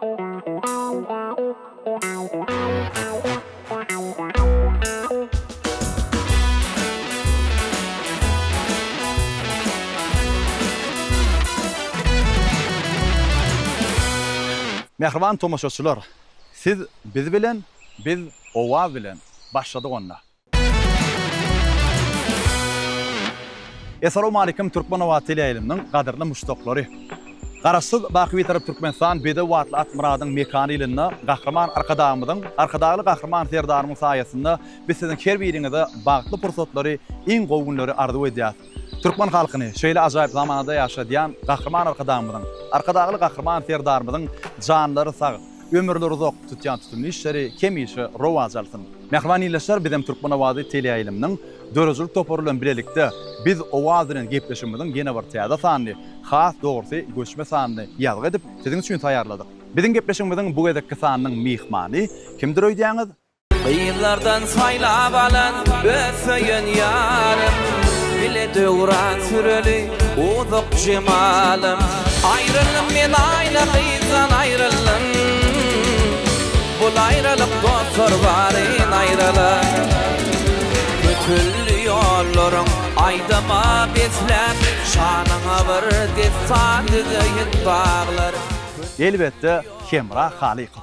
Mähriban tomaşaçylar, siz biz bilen, biz owaz bilen başladyk onda. Essalawmaleýkim Türkmen Owazy teleýaýlymynyň gadyrly muşdaklary! Garaşsyz, baky Bitarap Türkmenistan bedew atly at-myradyň mekany ýylynda Gahryman Arkadagymyzyň, Arkadagly Gahryman Serdarymyň saýasynda biz siziň her biriňize bagtly pursatlary, iň gowy günleri arzuw edýäs. Türkmen halkyny şeýle ajaýyp zamanada ýaşadýan Gahryman Arkadagymyzyň, Arkadagly Gahryman Serdarymyzyň janlary sag, ömürleri uzak, tutýan tutumly işleri hemişe rowaç alsyn! Mähriban ildeşler, bizem Türkmen owazy teleýaýlymynyň döredijilik topary bilen bilelikde Biz owaz bilen gepleşigimiziň ýene bir täze sanyny, has dogrusy göçme sanyny ýazgy edip, siziň üçin taýýarladyk. Biziň gepleşigimiziň bu gezekki sanynyň myhmany kimdir öýdýäňiz? Gyzlardan saýlap alan öz söýen ýarym, Bile döwran süreli uzak jemalym. Aýryldym men Aýna gyzdan aýryldym. Bul aýralyk dostlar baryn aýralyk. Kötülli ýollaryň aýdyma besläp, Şanyňa bir dessan düzeýin baglar. Elbetde Hemra Halykow.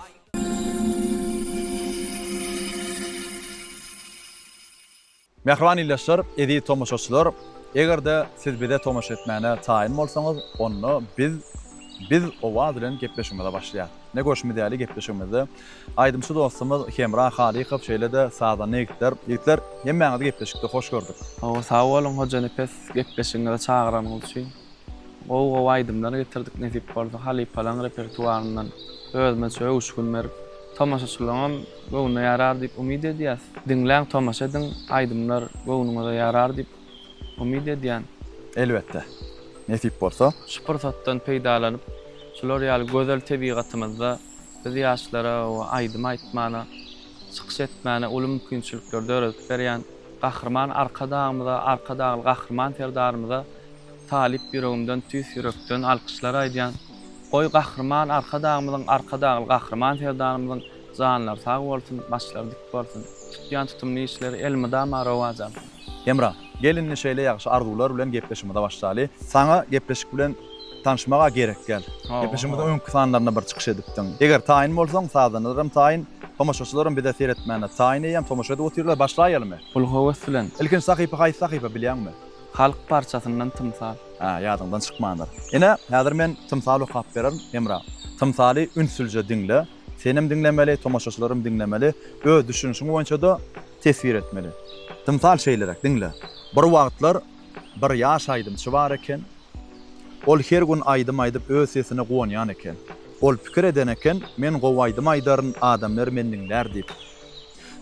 Mähriban ildeşler, eziz tomaşaçylar, eger-de siz bize tomaşa etmäne taýyn bolsaňyz, onda biz Biz owaz bilen gepleşigimize başlaýas. Ne görşümiz ýaly gepleşigimizde aýdymçy dostumyz Hemra Halykow şeýle-de sazanda ýigitler. Ýigitler, hemmäňizi gepleşikde hoş gördük. Hawa sag boluň Hojanepes gepleşigiňize çagyranyňyz üçin. Gowy gowy aýdymlar getirdik nesip bolsa halypalaň repertuaryndan özümeçe öwüşgin berip tomaşaçylaňam göwnüne ýarar diýip umyt edýäs. Diňläň tomaşa ediň aýdymlar göwnüňize ýarar diýip umyt edýän. Elbetde. Nesip bolsa. Şu pursatdan peýdalanyp şular ýaly gözel tebigatymyzda biz ýaşlara aýdym aýtmana çykyş etmäne uly mümkinçilikleri döredip berýän Gahryman Arkadagymyza Arkadagly Gahryman Serdarymyza Talyp ýüregimden tüýs ýürekden alkyşlar aýdýan. Goý Gahryman Arkadagymyzyň Arkadagly Gahryman Serdarymyzyň janlary sag bolsun, başlary dik bolsun. Tutýan tutumly işleri elmydama rowaç alsyn. Hemra, gel indi şeýle ýagşy arzuwlar bilen gepleşigimize başlaly. Saňa gepleşik bilen tanyşmaga gerek däl. Gepleşigimiziň öňki sanlarynda bir çykyş edipdiň. Eger taýyn bolsaň, sazandalaram taýyn, tomaşaçylaram bize seretmäne taýyn eýýäm tomaşa edip otyrlar. Başlaýalymy? Uly höwes bilen. Ilkinji sahypa haýsy sahypa bilýäňmi? Halk parçasyndan tymsal. Hä, ýadyňdan çykmandyr. Ine, häzir men tymsal okap bererin, Hemra. Tymsaly ünslüje diňle. Senem diňlemeli, tomaşaçylaram diňlemeli. Öz düşünişiň boýunça-da teswir etmeli. Tymsal şeýleräk, diňle. Bir wagtlar bir ýaş aýdymçy bar eken. Ol her gün aýdym aýdyp öz sesine guwanýan eken. Ol pikir eden eken, men gowy aýdym aýdaryn, adamlar meni diňlär diýip.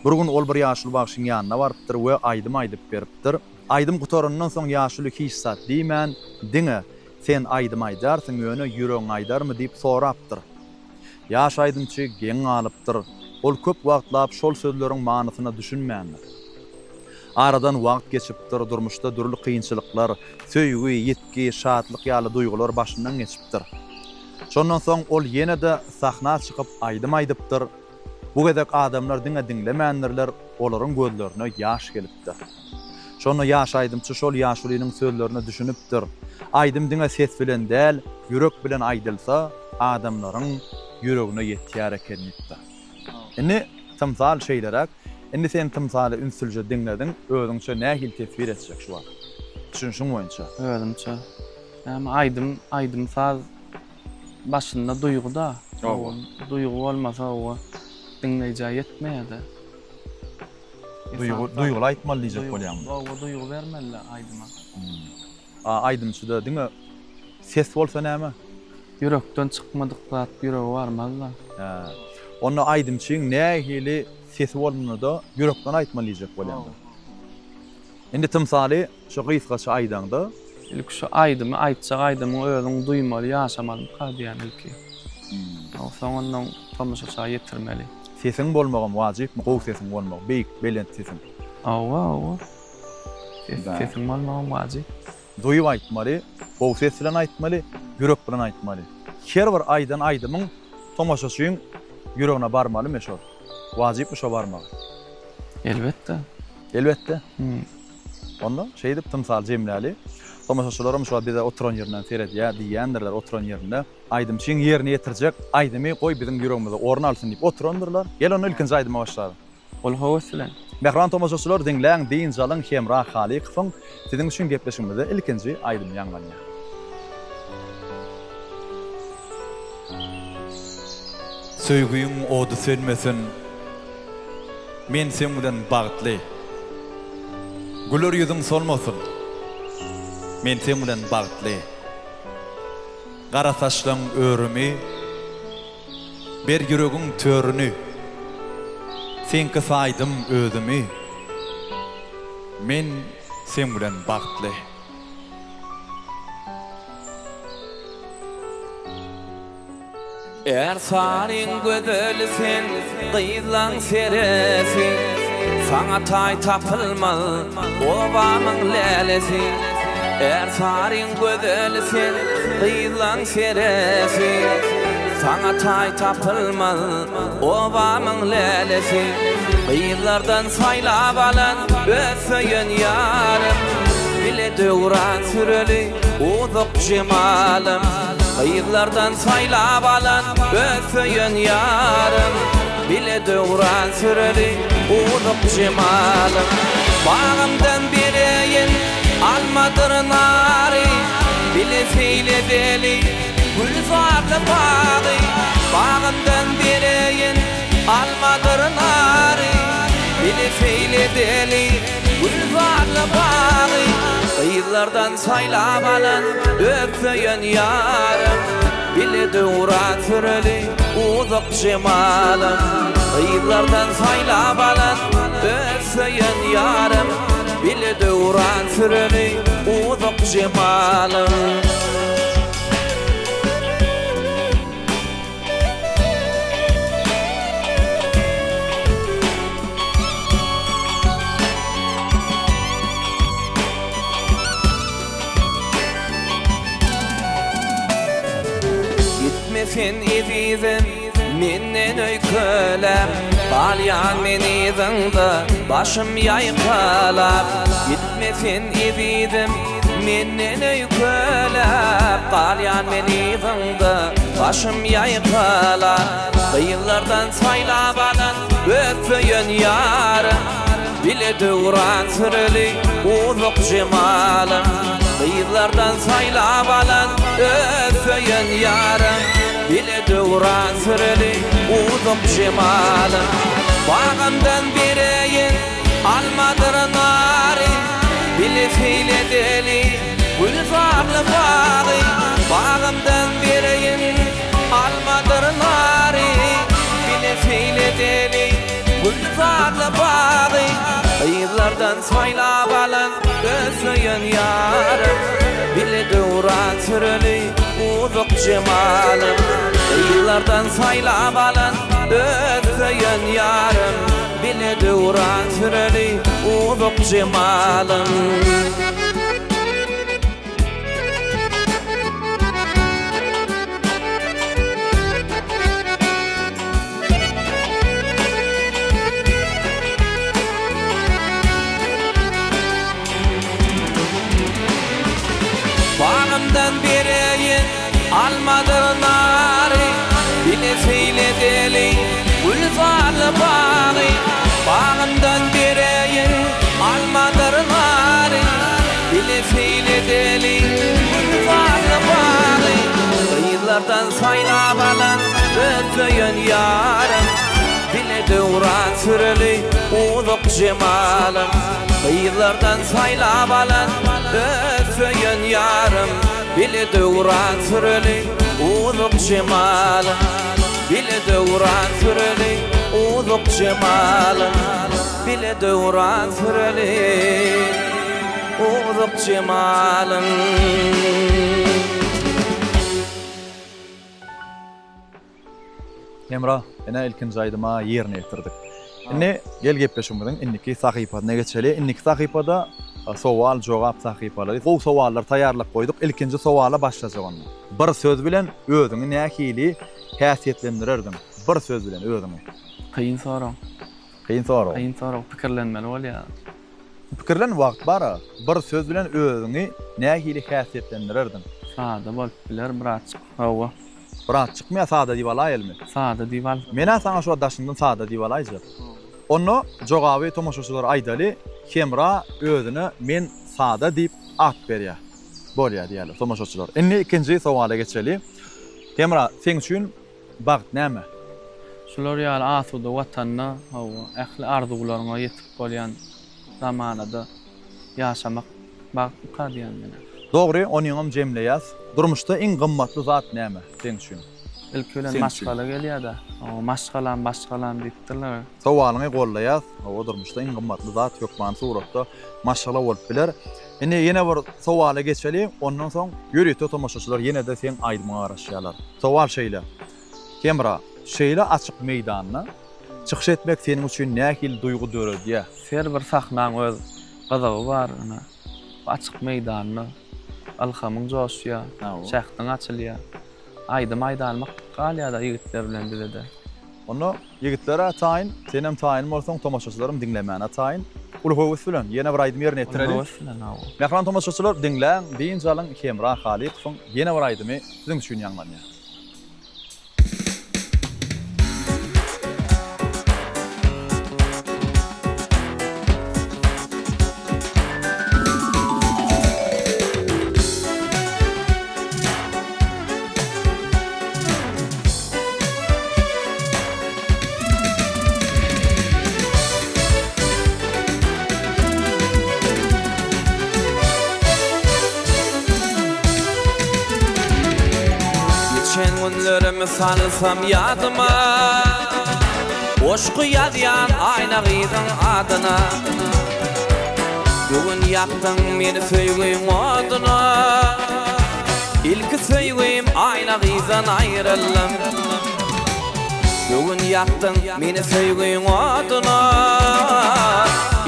Bir gün ol bir ýaşuly bagşyň ýanyna barypdyr we aýdym aýdyp beripdir. Aýdym gutarandan soň ýaşuly hiç zat diýmän, diňe, Sen aýdym aýdarsyň, ýöne ýüregiň aýdarmy diýip sorapdyr. Ýaş aýdymçy geň galypdyr. Ol köp wagtlap şol sözleriň manysyna düşünmändir. Aradan wagt geçipdir, durmuşda dürli kynçylyklar, söýgi, ýitgi, şatlyk ýaly duýgular başyndan geçipdir. Şondan soň ol ýene-de sahna çykyp aýdym aýdypdyr. Bu gezek adamlar diňe diňlemändirler, olaryň gözlerine ýaş gelipdir. Şonda ýaş aýdymçy şol ýaşulynyň sözlerine düşünipdir. Aýdym diňe ses bilen däl, ýürek bilen aýdylsa, adamlaryň ýüregine ýetýär eken diýipdir. Indi tymsal şeýleräk, indi sen tymsaly ünsülje diňlediň, özüňçe nähili teswir etjek şu wagt? Düşünişiň boýunça. Özümçe. Näme aýdym, aýdym-saz Başynda duýgy-da. Hawa. Duýgy bolmasa owa diňleýjä ýetmeýär-de. Duýgy, duýguly aýtmaly diýjek bolýaňmy? Hawa, duýgy bermeli aýdyma. A aýdymçyda diňe ses bolsa näme? Ýürekden çykmadyk zat ýürege barmaz-da. Hä. Onda aýdymçyň nähili sesi bolanda-da ýürekden aýtmaly diýjek bolýaň-da. Indi tymsaly şu gysgaça aýdaňda. Ilki şu aýdymy aýtjak aýdymyňy özüň duýmaly ýaşamalymyka diýýän ilki. Soň ondan tomaşaça ýetirmeli. Sesiň bolmagam wajypmy gowy sesiň bolmagy beýik belent sesiň. Hawa hawa. Sesiň bolmagam wajyp. Duýup aýtmaly, gowy ses bilen aýtmaly, ýürek bilen aýtmaly. Her bir aýdan aýdymyň. Tomaşaçyň ýüregine barmalymy şol? Wajypmy şo barmagy? Elbetde. Elbetde. Onda şeýdip tymsal jemläli. Tomaşaçylaram şu wagt bize oturan ýerinden seredýär diýýändirler oturan ýerinde. Aýdymçyň ýerine ýetirjek aýdymy goý biziň ýüregimize orun alsyn diýip oturandyrlar. Gel onda ilkinji aýdyma başlaly. Uly höwes bilen. Mähriban tomaşaçylar diňläň dynç alyň Hemra Halykowyň siziň üçin gepleşigimizde ilkinji aýdymy ýaňlanýar. Söýgüň ody sönmesin Men seň bilen bagtly Güler ýüzüň solmasyn Men seň bilen bagtly Gara saçlaň örümi Ber ýüregiň törüni. Seňki saýdym özümi. Men seň bilen bagtly. Ärsaryň gözeli sen, gyzlaň seresi, Saňa taý tapylmaz, obamyň lälesi. Ärsaryň gözeli sen, gyzlaň seresi, Saňa taý tapylmaz, obamyň lälesi. Gyzlardan saýlap alan öz söýen ýarym, Bile döwran süreli uzak jemalym. Gyzlardan saýlap alan öz söýen ýarym, Bile döwran süreli uzak jemalym. Bagymdan bereýin almadyr nary, Bile seýl edeli gülzarly bagy. Bagymdan bereýin almadyr nary, Bile seýl edeli gülzarly bagy. Gyzlardan saýlap alan öz söýen ýarym, Bile döwran süreli uzak jemalym. Gyzlardan saýlap alan öz söýen ýarym, Bile döwran süreli uzak jemalym. Gitme sen ezizim menden öýkeläp Galýan men yzyňda başym ýaýkalap Gitme sen ezizim menden öýkeläp Galýan men yzyňda başym ýaýkalap Gyzlardan saýlap alan öz söýen ýarym Bile döwran süreli uzak jemalym Gyzlardan saýlap alan öz söýen ýarym Bile döwran süreli uzak jemalym Bagymdan bereýin almadyr nary Bile seýl edeli gülzarly bagy Bagymdan bereýin almadyr nary Bile seýl edeli Gülzarly bagy Gyzlardan saýlap alan öz söýen ýarym Bile döwran süreli uzak jemalym Gyzlardan saýlap alan öz söýen ýarym Bile döwran süreli uzak jemalym. Bagymdan bereýin almadyr nary, Bile seýl edeli gülzarly bagy. Bagymdan bereýin almadyr nary, Bile seýl edeli gülzarly bagy. Gyzlardan saýlap alan öz söýen ýarym, Bile döwran süreli uzak jemalym. Gyzlardan saýlap alan öz söýen ýarym, Bile döwran süreli uzak jemalym. Bile döwran süreli uzak jemalym. Bile döwran süreli uzak jemalym. Hemra, ine ilkinji aýdyma ýerine ýetirdik. Indi gel gepleşigimiziň indiki sahypasyna geçeli. Indiki sahypada sowal, jogap sahypalary. Gowy sowallar taýýarlap goýduk. Ilkinji sowala başlajak onda. Bir söz bilen özüňi nähili. häsiýetlendirerdiň bir söz bilen özüňi? Kyn sorag. Kyn sorag. Kyn sorag, pikirlenmeli bolýar. Pikirlen wagt bar-a. Bir söz bilen özüňi nähili häsiýetlendirerdiň? Sada bolup biler birazjyk. Hawa. Birazjykmy ýa sada diýip alaýalymy? Sada diýip al. Men-ä saňa şu wagt daşyndan sada diýip alaýjak. Onda jogaby tomaşaçylara aýdaly, Hemra özüne men sada diýip at berýär. Bolýar diýýärler tomaşaçylar. Indi ikinji sowala geçeli. Hemra, seň üçin bagt näme? Şular ýaly asuda Watanda, hawa, ähli arzuwlaryňa ýetip bolýan zamanada ýaşamak bagtmyka diýýän men-ä. Dogry, onyňam jemleýäs. Durmuşda iň gymmatly zat näme seň üçin? Ilki bilen maşgala gelýär-dä. Hawa, maşgalam, başgalam diýipdirler. Sowalyňy gollaýas. Hawa, durmuşda iň gymmatly zat hökmany suratda maşgala bolup biler. Indi ýene bir sowala geçeli, ondan soň ýörite tomaşaçylar ýene-de seň aýdymyňa garaşýarlar. Sowal şeýle, Hemra, şeýle açyk meýdanda çykyş etmek seniň üçin nähili duýgy döredýär? Her bir sahnaň öz gyzygy bar, ine, bu açyk meýdanda ylhamyň joşýar, şähdiň açylýar. Aýdym aýdalmak galýar-da ýigitler bilen bize-de. Onda ýigitler-ä taýyn, senem taýyn bolsaň, tomaşaçylaram diňlemäne taýyn. Uly höwes bilen ýene bir aýdym ýerine ýetireli. Uly höwes bilen, hawa. Mähriban tomaşaçylar, diňläň, dynç alyň, Hemra Halykowyň ýene bir aýdymy siziň üçin ýaňlanýar. Geçen günlerimi salsam ýadyma Goşgy ýazýan Aýna gyzyň adyna Bu gün ýakdyň meni söýgüň oduna Ilki söýgüm Aýna gyzdan aýryldym Bu gün ýakdyň meni söýgüň oduna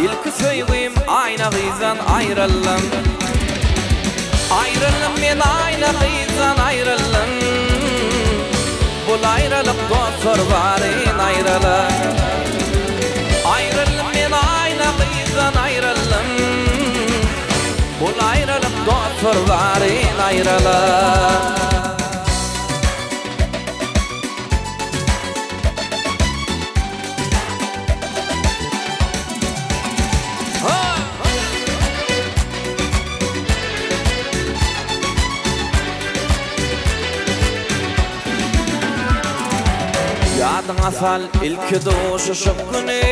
Ilki söýgüm Aýna gyzdan aýryldym Aýryldym men Aýna gyzdan aýryldym Bul aýralyk dostlar baryn aýralyk Aýryldym men Aýna gyzdan aýryldym Bul aýralyk dostlar baryn aýralyk. Ýadyňa sal ilki duşuşyk güni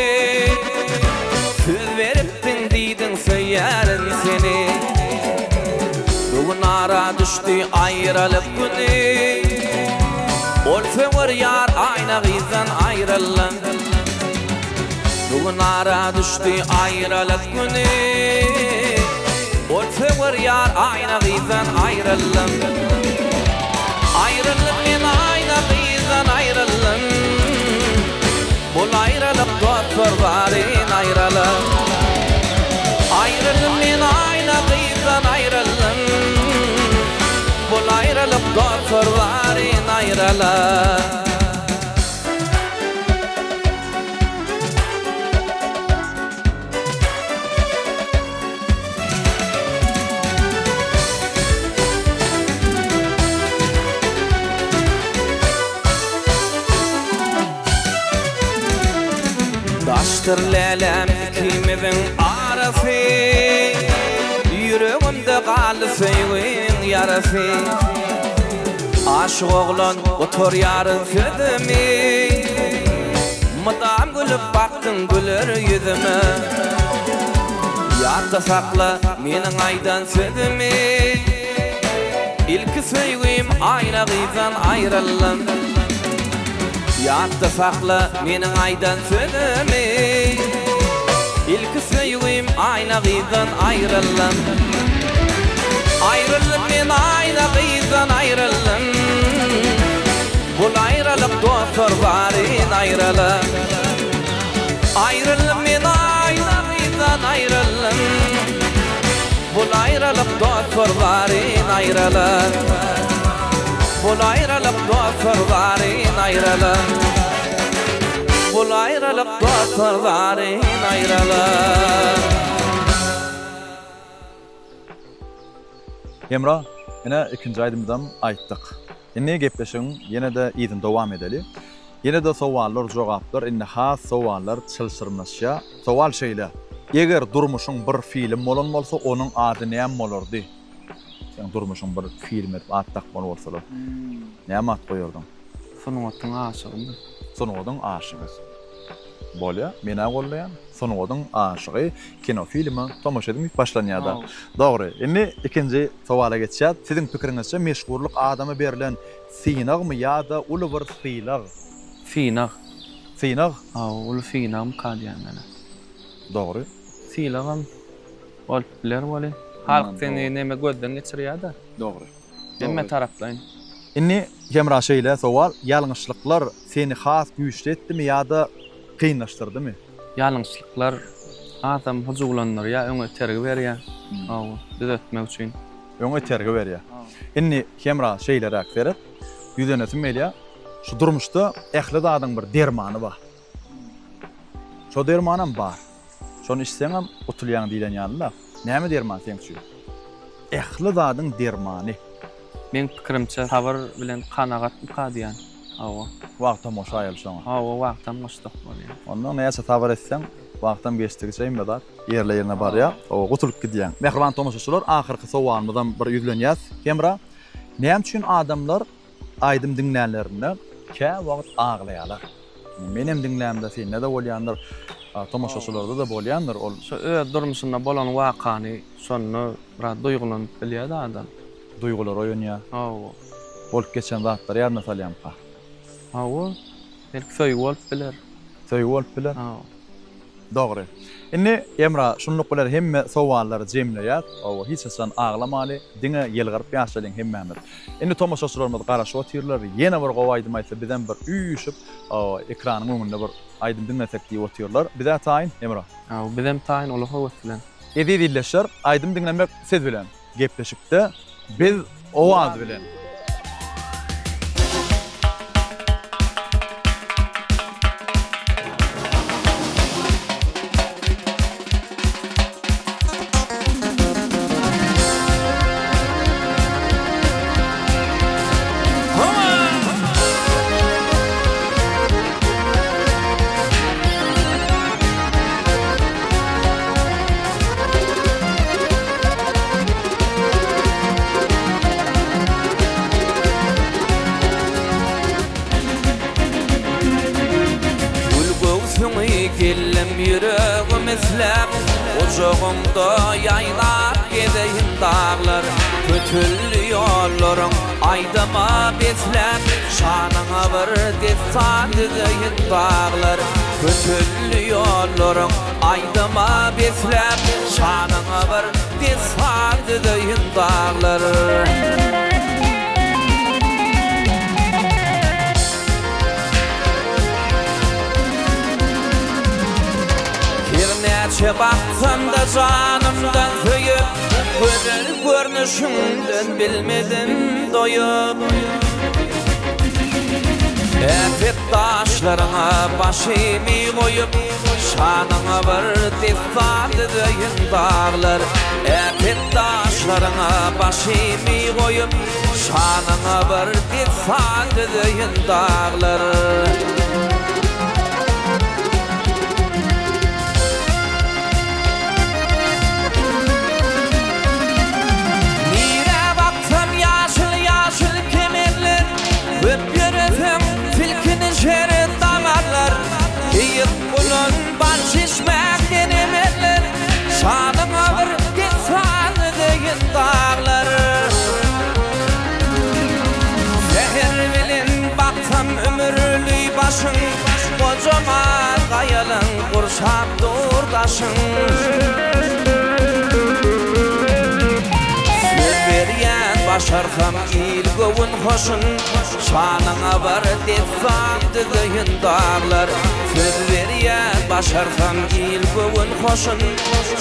Söz beripdiň diýdiň söýýärin seni Bu gün ara düşdi aýralyk güni Ol söwer ýar Aýna gyzdan aýryldy Bu gün ara düşdi aýralyk güni Ol söwer ýar Aýna gyzdan aýryldym Aýryldym men Aýna gyzdan aýryldym Bul aýralyk dostlar zaryn aýralyk Aýryldym men Aýna gyzdan aýryldym Bul aýralyk dostlar zaryn aýralyk. Daşdyr läläm ikimiziň arasy, Ýüregimde galdy söýgiň ýarasy. Aşyk oglan gutarýaryn sözümi, Mydam gülüp bakdyň güler ýüzüme. Ýatda sakla meniň aýdan sözümi, Ilki söýgim Aýna gyzdan aýryldym. Ýatda sakla meniň aýdan sözümi, Ilki söýgim Aýna gyzdan aýryldym. Aýryldym men Aýna gyzdan aýryldym. Bul aýralyk dostlar zaryn aýralyk. Aýryldym men Aýna gyzdan aýryldym. Bul aýralyk dostlar zaryn aýralyk. Bul aýralyk dostlar zaryn aýralyk Bul aýralyk dostlar zaryn aýralyk. Hemra, ine ikinji aýdymyzam aýtdyk. Indi gepleşigiň ýene-de yzyny dowam edeli. Ýene-de sowallar, jogaplar, indi has sowallar çylşyrymlaşýar. Sowal şeýle, Eger durmuşyň bir film bolan bolsa, onuň ady näme bolardy? Seň durmuşyň bir film edip at dakmaly bolsalar, näme at goýardyň? Sungatyň aşygymy? Sungatyň aşygy. Bolýa, men-ä gollaýan. Sungatyň aşygy kinofilme tomaşa ediň diýip başlanýar-da. Dogry. Indi ikinji sowala geçýäs. Siziň pikiriňizçe meşhurlyk adama berlen synagmy ýa-da uly bir sylag? Synag. Synag? Hawa, uly synagmyka diýýän men-ä. Dogry. Sylagam bolup biler welin. Halk seni neme gözden geçirýär-de. Dogry. Hemme taraplaýyn. Indi Hemra şeýle sowal, ýalňyşlyklar seni has güýçli etdimi ýa-da kynlaşdyrdymy? Ýalňyşlyklar hasam hyjuwlandyrýar, öňe itergi berýär. Hawa, düzetmek üçin. Öňe itergi berýär. Indi Hemra şeýleräk seret, ýüzlenesim gelýär. Şu durmuşda ähli zadyň bir dermany bar. Şo dermanam bar. Şony içseňem gutulýaň diýlen ýaly-da. Näme derman seň üçin? Ähli zadyň dermany. Meň pikirimçe sabyr bilen kanagatmyka diýýän. Hawa. Wagtam goşaýaly şoňa. Hawa, wagtam goşsak bolýar. Onda näçe sabyr etseň, wagtam geçdigiçe hemme zat ýerli-ýerine barýar. Hawa, gutulyp gidýäň. Mähriban tomaşaçylar, ahyrky sowalymyzam bir ýüzlenýäs. Hemra, näme üçin adamlar Aýdym diňlänlerinde käwagt aglaýarlar. Menem diňlämde sende-de bolýandyr, tomaşaçylarda-da bolýandyr ol. Şo öz durmuşynda bolan wakany şonda biraz duýgulanyp bilýär-de adam. Duýgular oýanýar. Hawa. Bolup geçen zatlary ýadyna salýarmyka? Hawa. Belki söýgi bolup biler. Söýgi bolup biler. Hawa. Dogry. Indi Emra şunluk bilen hemme sowallary jemleýäs. Hawa, hiç haçan aglamaly, diňe ýylgyryp ýaşalyň hemmämiz. Indi tomaşaçylarymyz garaşyp otyrlar, ýene bir gowy aýdym aýtsa bizem bir üýşüp, hawa, ekranyň öňünde bir aýdym diňlesek diýip otyrlar. Bizä taýyn, Emra? Hawa, bizem taýyn uly höwes bilen. Eziz ildeşler, aýdym diňlemek siz bilen. Gepleşikde biz owaz bilen. Gül göwsüňi kellem ýüregim isläp, Gujagyňda ýaýnap gezeýin daglar, Kötülli ýollaryň aýdyma besläp, Şanyňa bir dessan düzeýin daglar, Kötülli ýollaryň aýdyma besläp, Şanyňa bir dessan düzeýin daglar. Her näçe baksam-da janymdan söýüp, Gözel görnüşiňden bilmedim doýup. Äpet daşlaryňa başymy goýup, Şanyňa bir dessan düzeýin daglar. Äpet daşlaryňa başymy goýup, Şanyňa bir dessan düzeýin daglar. Nirä baksam ýaşyl-ýaşyl kemerler, Köp ýöreseň silkinişer damarlar. Keýik gulan bal çeşmäňden emerler, Şanyňa bir dessan düzeýin daglar. Säher bilen baksam ümürli başyň, Gojaman gaýalyň gurşap dur daşyň. Söz berýän başarsam il göwün hoşun, Şanyňa bir dessan düzeýin daglar. Söz berýän. Başarsam il göwün hoşun,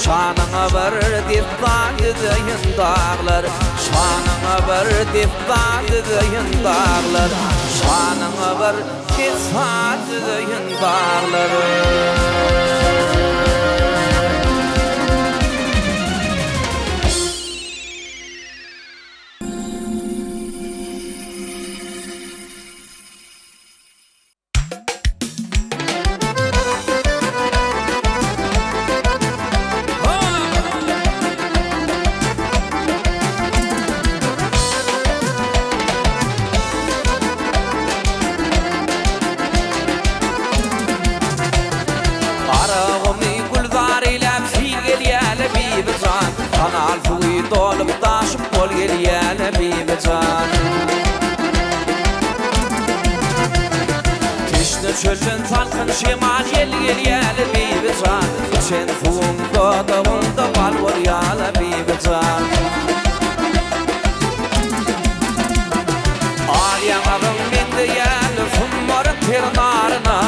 Şanyňa bir dessan düzeýin daglar, Şanyňa bir dessan düzeýin daglar, Şanyňa bir dessan düzeýin daglar. Garagummy gülzar eýläp sil gelýäle Bibijan, Kanal suwy dolup daşyp bol gelýäle Bibijan. Teşne çölden salkyn şemal ýel gelýäle Bibijan, Içen suwuň dodagyňda bal bolýala Bibijan. Al ýaňagyň meňzeýäle Sumbaryň ter naryna.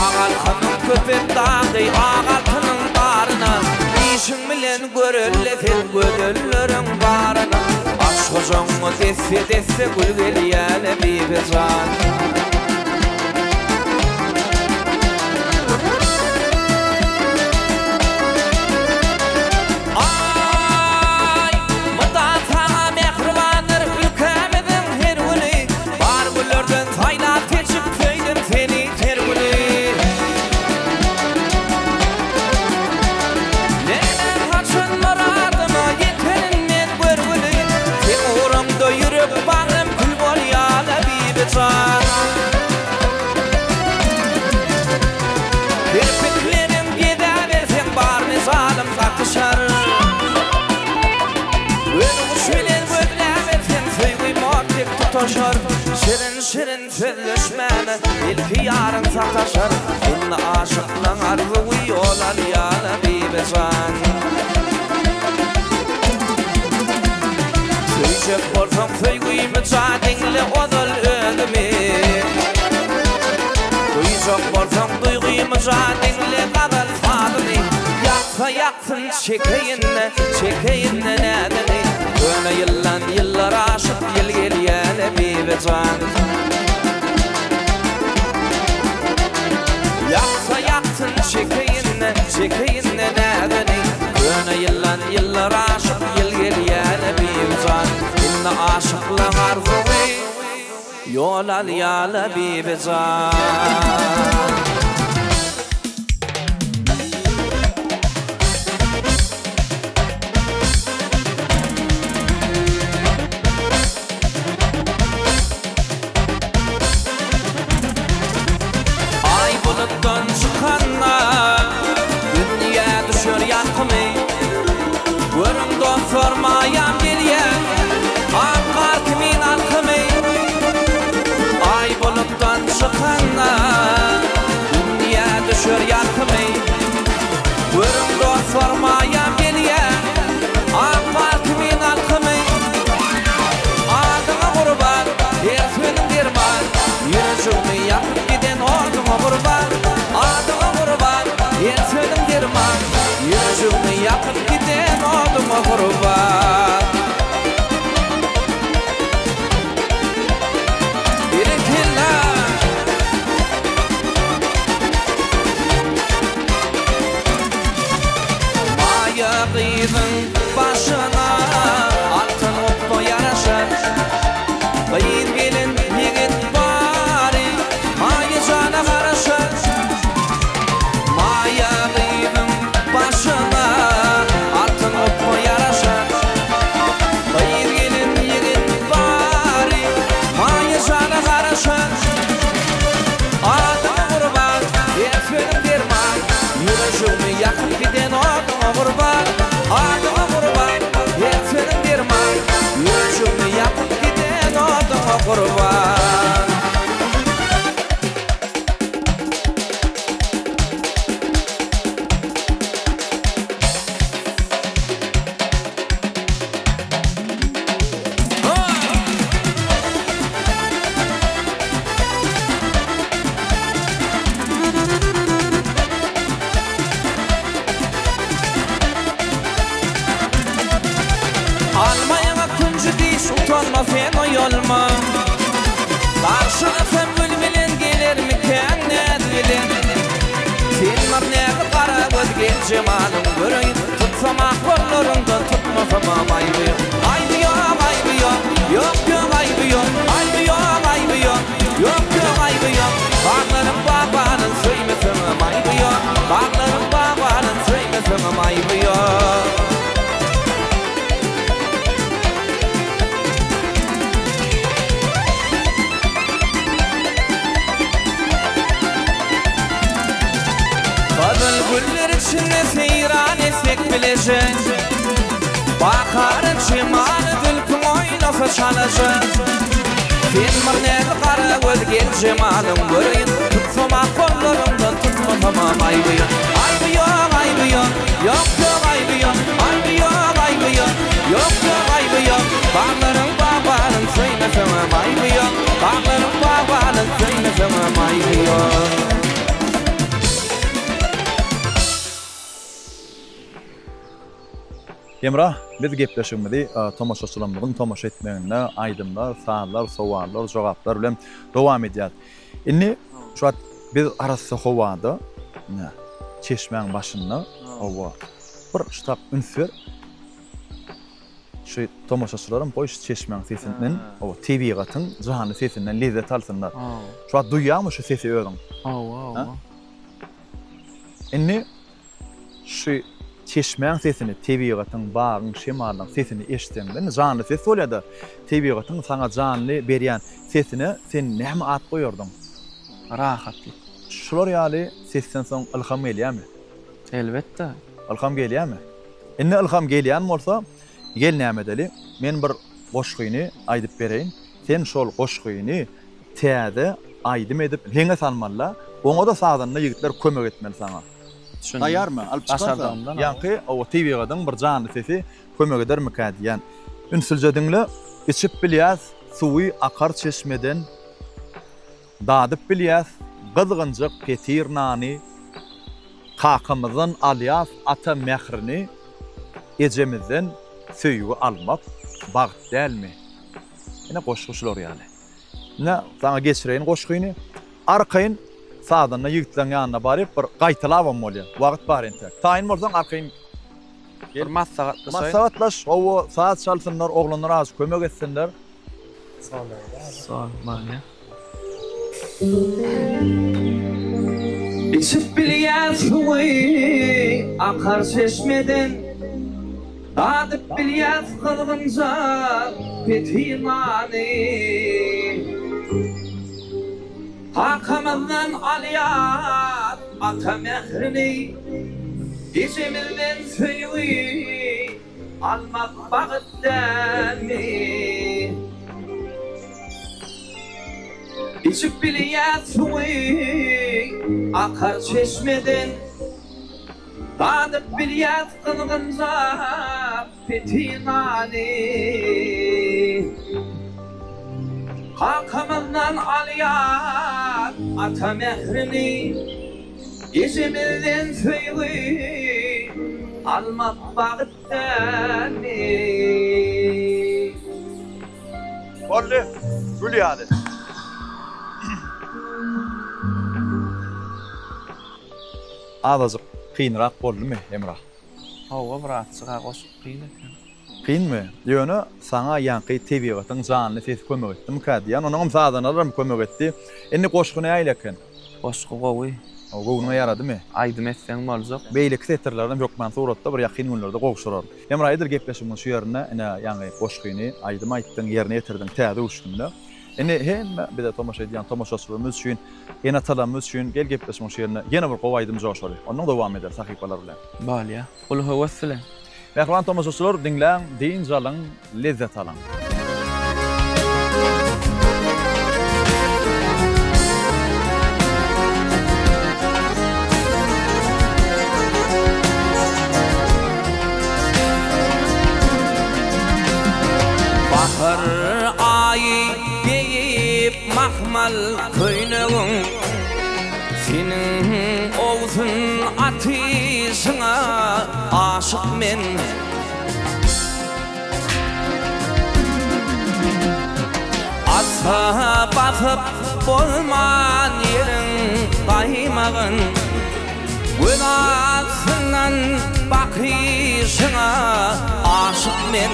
Ak alkymyň Köpet dagdy ak altynyň baryna. Işiň bilen görelde sen gözelleriň baryna. Aç gujagyňa desse-desse gül gelýäle Bibijan. Aý, mydam saňa mähribandyr ülkämiziň her güni, Bar güllerden saýlap-seçip söýdüm seni ter güli. Näme haçan myradyma ýeterin men görgüli, Seň ugruňda ýürek bagrym kül bolýa-la Bibijan. Kirpiklerin gezäberseň bar mejalym gatyşar. Göz uç bilen gözläberseň söýgim ot dek tutaşar. Şirin-şirin sözleşmäne belki ýaryň sataşar. Indi aşyklaň arzuwy ýol alýala Bibijan. Söýjek bolsaň söýgümi jan diňle ozal özümi. Duýjak bolsaň duýgymy jan diňle gazal sazymy. Ýaksa ýaksyn çekeýin-de, çekeýin-de näzini. Köne ýyldan ýyllar aşyp ýyl gelýä-le Bibijan. Ýaksa ýaksyn çekeýin-de, çekeýin-de näzini. Köne ýyldan ýyllar aşyp ýyl gelýä-le Bibijan. Indi aşyklaň arzuwy ýol alýa-la Bibijan. Aý bulutdan çykanda dünýä düşer ýalkymy. Görüň dostlar maýam gelýär ak gar kimin alkymy. Aý bulutdan çykanda dünýä düşer ýalkymy. Görüň dostlar maýam gelýär ak gar kimin alkymy. Adyňa gurban, her sözüň derman, Ýürejigimi ýakyp giden oduňa gurban. Adyňa gurban, her sözüň derman, Ýürejigimi ýakyp giden oduňa gurban. Berekella! Maýa gyzyň başyna altyn gupba ýaraşar. Gyz gelin ýigit bary Maýa jana garaşar. Maýa gyzyň başyna altyn gupba ýaraşar. Gyz gelin ýigit bary Maýa jana garaşar. Adyňa gurban, her sözüň derman, Ýüreşigimi ýakyp giden oduňa gurban. Adyňa gurban, her sözüň derman, Ýüreşigimi ýakyp giden oduňa gurban. Söýmesemem aýby ýok. Aýby ýok, aýby ýok, ýok, ýok aýby ýok, aýby ýok, aýby ýok, ýok, ýok aýby ýok. Baglaryň bagbanyn söýmesemem aýby ýok, baglaryň bagbanyn söýmesemem aýby ýok. Gyzyl güller içinde seýran etsek bileje, Baharyň şemaly zülpüň oýnasa çalaja. Sen bir näz gara göz gel jemalyň göreýin, Tutsam-a gollaryňdan tutmasamam aýby ýok. Aýby ýok, aýby ýok, ýok, ýok aýby ýok, Aýby ýok, aýby ýok, ýok, ýok aýby ýok. Baglaryň bagbanyn söýmeseňem aýby ýok, Baglaryň bagbanyn söýmeseňem aýby ýok. Hemra, biz gepleşigimizi tomaşaçylarymyzyň tomaşa etmeginde aýdymlar, sazlar, sowallar, jogaplar bilen dowam edýäris. Indi şu wagt biz arassa howada, ine, çeşmäň başynda, hawa, bir ştap üns ber. Şu tomaşaçylaram goý şu çeşmäň sesinden, hawa, tebigatyň janly sesinden lezzet alsynlar. Şu wagt duýýaňmy şu sesi özüň? Hawa, hawa. Indi Şu çeşmäň sesini, tebigatyň, bagyň, şemalyň sesini eşitseňde, indi janly ses bolýa-da, tebigatyň saňa janly berýän sesine sen näme at goýardyň? Rahatlyk. Şular ýaly sesden soň ylham gelýärmi? Elbetde. Ylham gelýärmi? Indi ylham gelýän bolsa, gel näme edeli, men bir goşgyny aýdyp bereýin, sen şol goşgyny täze aýdym edip heňe salmalyda, oňa-da sazanda ýigitler kömek etmeli saňa. Düşündim. Taýýarmy? Alyp çykarsa, Başardygymdan ýaňky oba tebigatyň bir janly sesi kömek edermikä diýýän. Ünsülje diňle, Içip bilýäs suwy akar çeşmeden, Dadyp bilýäs gyzgynjak petir nany, Kakamyzdan alýas ata mährini, Ejemizden söýgi almak bagt dälmi? Ine goşgy şular ýaly. Ine saňa geçireýin goşgyny. Arkaýyn sazanda ýigitleň ýanyna baryp bir gaýtalabam bolýar. Wagt bar entek. Taýyn bolsaň arkaýyn gel. Bir maslahatlaşaýyn. Maslahatlaş, hawa saz çalsynlar, oglanlar azajyk kömek etsinler. Sol bolýar. Içip bilýän suwy akar çeşmeden. Dadyp bilýäs gyzgynja petimany. Kakamyzdan alýas ata mährini, Ejemizden söýgi almak bagt dälmi? Içip bilýäs suwy akar çeşmeden. Dadyp bilýäs gyzgynja petimany. Kakamyzdan alýas ata mährini, Ejemizden söýgi almak bagt dälmi? Boldy, gül ýaly. Azajyk kynrak boldumy Hemra? Hawa birazjyga goşup kyn eken. Kynmy? Ýöne saňa ýaňky tebigatyň janly sesi kömek etdimikä diýýän. Onuňam sazanalaram kömek etdi. Indi goşgy nähili eken? Goşgy gowy. Hawa göwnüňe ýaradymy? Aýdym etseň boljak. Beýleki setirlerinem hökman suratda bir ýakyn günlerde gowşuraryn. Hemra edil gepleşigimiziň şu ýerinde ine ýaňy goşgyny aýdym aýtdyň ýerine ýetirdiň täze öwüşginde. Indi hemme bize tomaşa edýän tomaşaçylarymyz üçin, ene-atalarymyz üçin gel gepleşigiň şu ýerinde ýene bir gowy aýdym joşaly. Ondan dowam ederis sahypalar bilen. Bolýa. Uly höwes bilen. Mähriban tomaşaçylar diňläň, dynç alyň, lezzet alyň. Bahar aýy geýip mahmal köýnegin, Seniň owsun atyşyňa aşyk men. Ata basyp bolman ýeriň gaýmagyn, Göz astyndan. bakyşyňa aşyk men.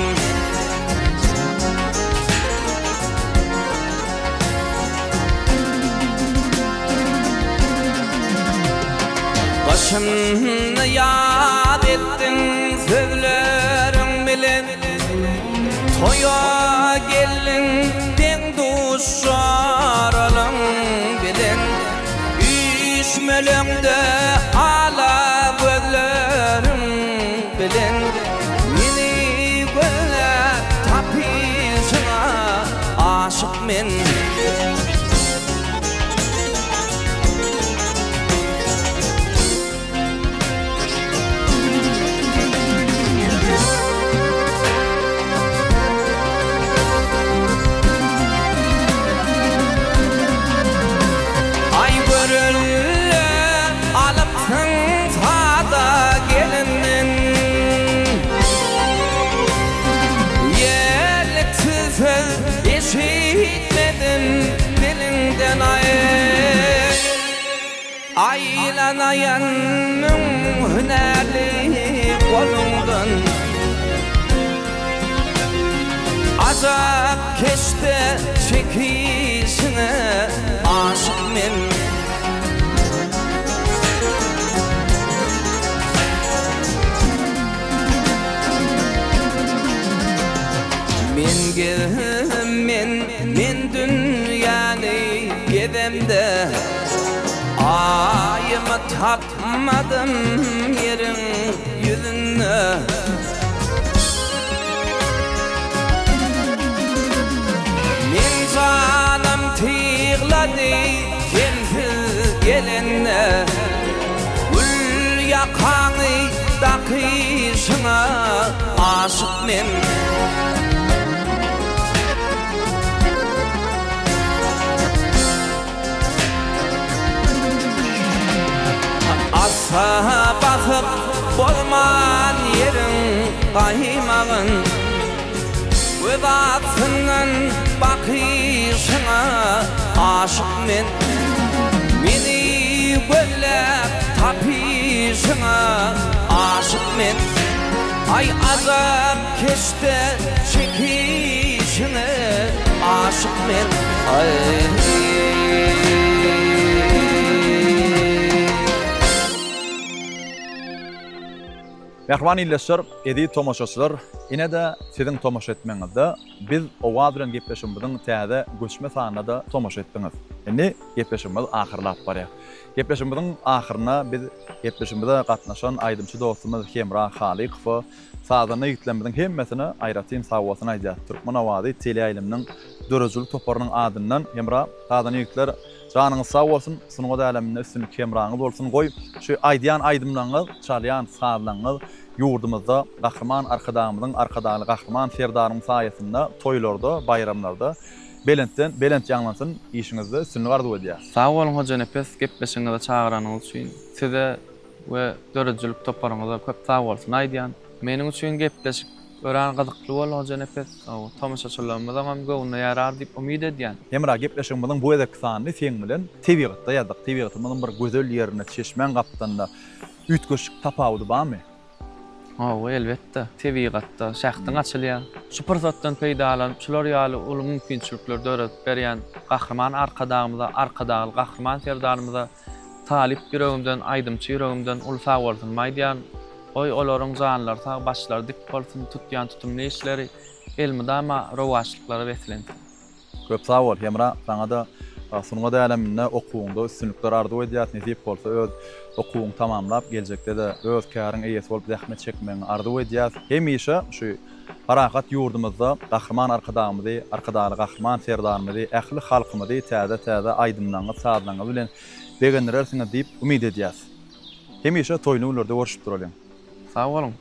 Gyşyny ýaz etdiň sözleriň bilen, Toýa geldiň deň-duş joralaň bilen. Üýşmeleňde ala gözleriň bilen, Meni gözläp tapyşyňa aşyk men. Aý görelde alypsyň sada gelinden Ýerliksiz söz eşitmedim diliňden aý. Aýlanaýan müň hünärli goluňdan Ajap keşde çekişiňe aşyk men. Men gezim men, men dünýäni gezemde. Aýymy tapmadym ýeriň ýüzünde. Meň janym tyglady sensiz gelende. Gül ýakaňy dakyşyňa aşyk men. Assa basyp bolman ýeriň gaýmagyn, Göz astyndan bakyşyňa aşyk men. Meni gözläp tapyşyňa aşyk men. Aý ajap keşde çekişiňe aşyk men aý. Mähriban ildeşler, eziz tomaşaçylar, ine-de siziň tomaşa etmegiňizde biz Owaz bilen gepleşigimiziň täze göçme sanyna-da tomaşa etdiňiz. Indi gepleşigimiz ahyrlap barýar. Gepleşigimiziň ahyrynda biz gepleşigimize gatnaşan aýdymçy dostumyz Hemra Halykowa, sazanda ýigitlerimiziň hemmesine aýratyn sagbolsun aýdýarys. Türkmen owazy teleýaýlymynyň döredijilik toparynyň adyndan Hemra, sazanda ýigitler janyňyz sag bolsun, sungat äleminde üstünlik hemraňyz bolsun, goý, şu aýdýan aýdymlaryňyz, çalýan sazlaryňyz ýurdumyzda Gahryman Arkadagymyzyň, Arkadagly Gahryman Serdaryň saýasynda toýlarda, baýramlarda Belentden belent ýaňlansyn işiňizde üstünlik arzuw edýäs. Sag boluň Hojanepes gepleşigiňize çagyranyňyz üçin size we döredijilik toparyňyza köp sagbolsun aýdýan. Meniň üçin gepleşik örän gyzykly boldy Hojanepes. Tomaşaçylarymyzyňam göwnüne ýarar diýip umyt edýän. Hemra gepleşigimiziň bu gezekki sanyny seň bilen tebigatda ýazdyk. Tebigatymyzyň bir gözel ýerinde çeşmäň gapdalynda üýtgeşik tapawudy barmy? Hawa, elbetde, tebigatda şähdiň açylýar. Şu pursatdan peýdalanyp, şular ýaly uly mümkinçilikleri döredip berýän Gahryman Arkadagymyza, Arkadagly Gahryman Serdarymyza talyp ýüregimden, aýdymçy ýüregimden uly sagbolsunymy aýdýaryn. Goý, olaryň janlary sag, başlary dik bolsun, tutýan tutumly işleri elmydama rowaçlyklara beslensin. Köp sag bol Hemra saňada sungat äleminde okuwyňda üstünlikler arzuw edýäs nesip bolsa öz okuwyňy tamamlap geljekdede öz käriň eýesi bolup zähmet çekmegiňi arzuw edýäs hemişe şu parahat ýurdumyzda Gahryman Arkadagymyzy Arkadagly Gahryman Serdarymyzy ähli halkymyzy täze täze aýdymlaryňyz sazlaryňyz bilen begendirersiňiz diýip umyt edýäs hemişe toýly günlerde görüşip duralyň. Sag boluň.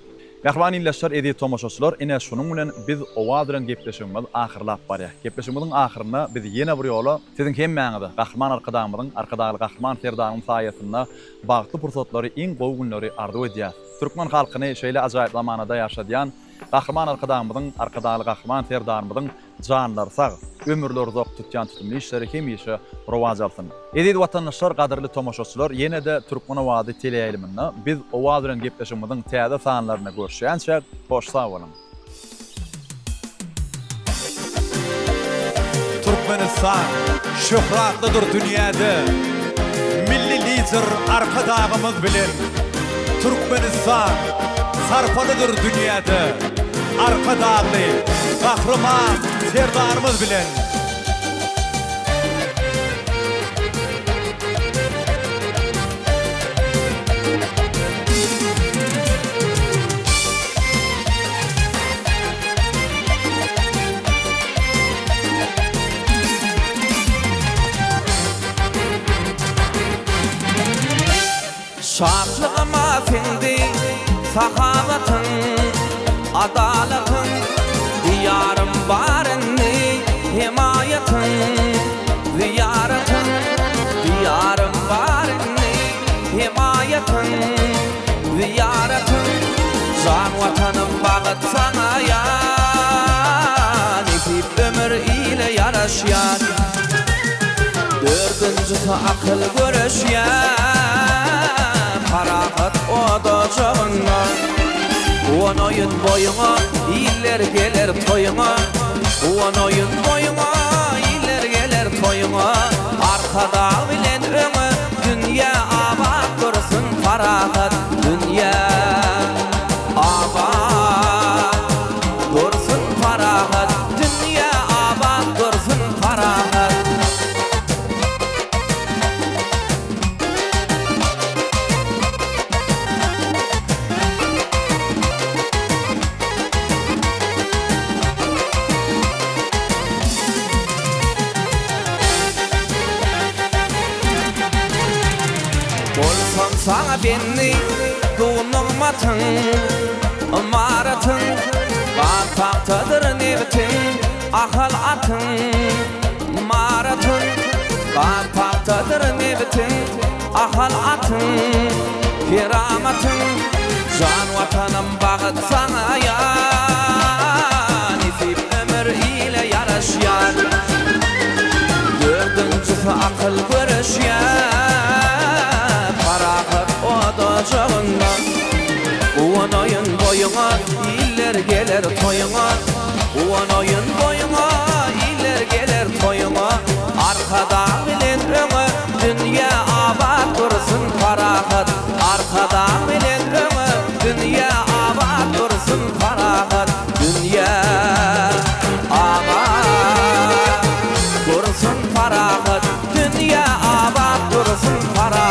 Mähriban ildeşler, eziz tomaşaçylar, ine şunuň bilen biz Owaz bilen gepleşigimiz ahyrlap barýar. Gepleşigimiziň ahyrynda biz ýene bir ýola siziň hemmäňize Gahryman Arkadagymyzyň, Arkadagly Gahryman Serdaryň saýasynda bagtly pursatlary, iň gowy günleri arzuw edýäs. Türkmen halkyny şeýle ajaýyp zamanada ýaşadýan. Gahryman Arkadagymyzyň, Arkadagly Gahryman Serdarymyzyň janlary sag, ömürleri uzak, tutýan tutumly işleri hemişe rowaç alsyn! Eziz watandaşlar, gadyrly tomaşaçylar, ýene-de Türkmen owazy teleýaýlymynda biz Owaz bilen gepleşigimiziň täze sanlarynda görüşýänçäk, hoş sag boluň! Türkmenistan şöhratlydyr dünýäde, Milli Lider Arkadagymyz bilen. Türkmenistan sarpalydyr dünýäde, Arkadagly Gahryman Serdarymyz bilen. Şatlygyma siňdi sahawatyň, adalatyň, Diýarym bar indi hemaýatyň, zyýaratyň, Diýarym bar indi hemaýatyň, Zyýaratyň Jan Watanym bagyt saňa ýa Nesip ömür ile ýaraşýar Dördünjisi akyl göreşýär Parahat odajagynda Guwanaýyn boýuňa Iller geler toýuňa Guwanaýyn boýuňa Iller geler toýuňa Arkadag bilen öňe Dünýä abat dursun parahat Dünýä abat dursun parahat Dünýä abat dursun parahat. Bolsam saňa bendi bu nygmatyň, ymaratyň, Bar pagtadyr nebitiň, Ahal atyň, Maratyň, Bar pagtadyr nebitiň, Ahal atyň, Keramatyň, Jan Watanym bagyt saňa ýa, Nesip ömür ile ýaraşýar. Dördünjisi akyl göreşýär, Parahat odajagynda. Guwanaýyn boýuňa, iller geler toýuňa, Guwanaýyn boýuňa, iller geler toýuňa, Arkadag bilen öňe, dünýä abat dursun parahat, Arkadag bilen öňe, dünýä abat dursun parahat, Dünýä abat dursun parahat, Dünýä abat dursun parahat.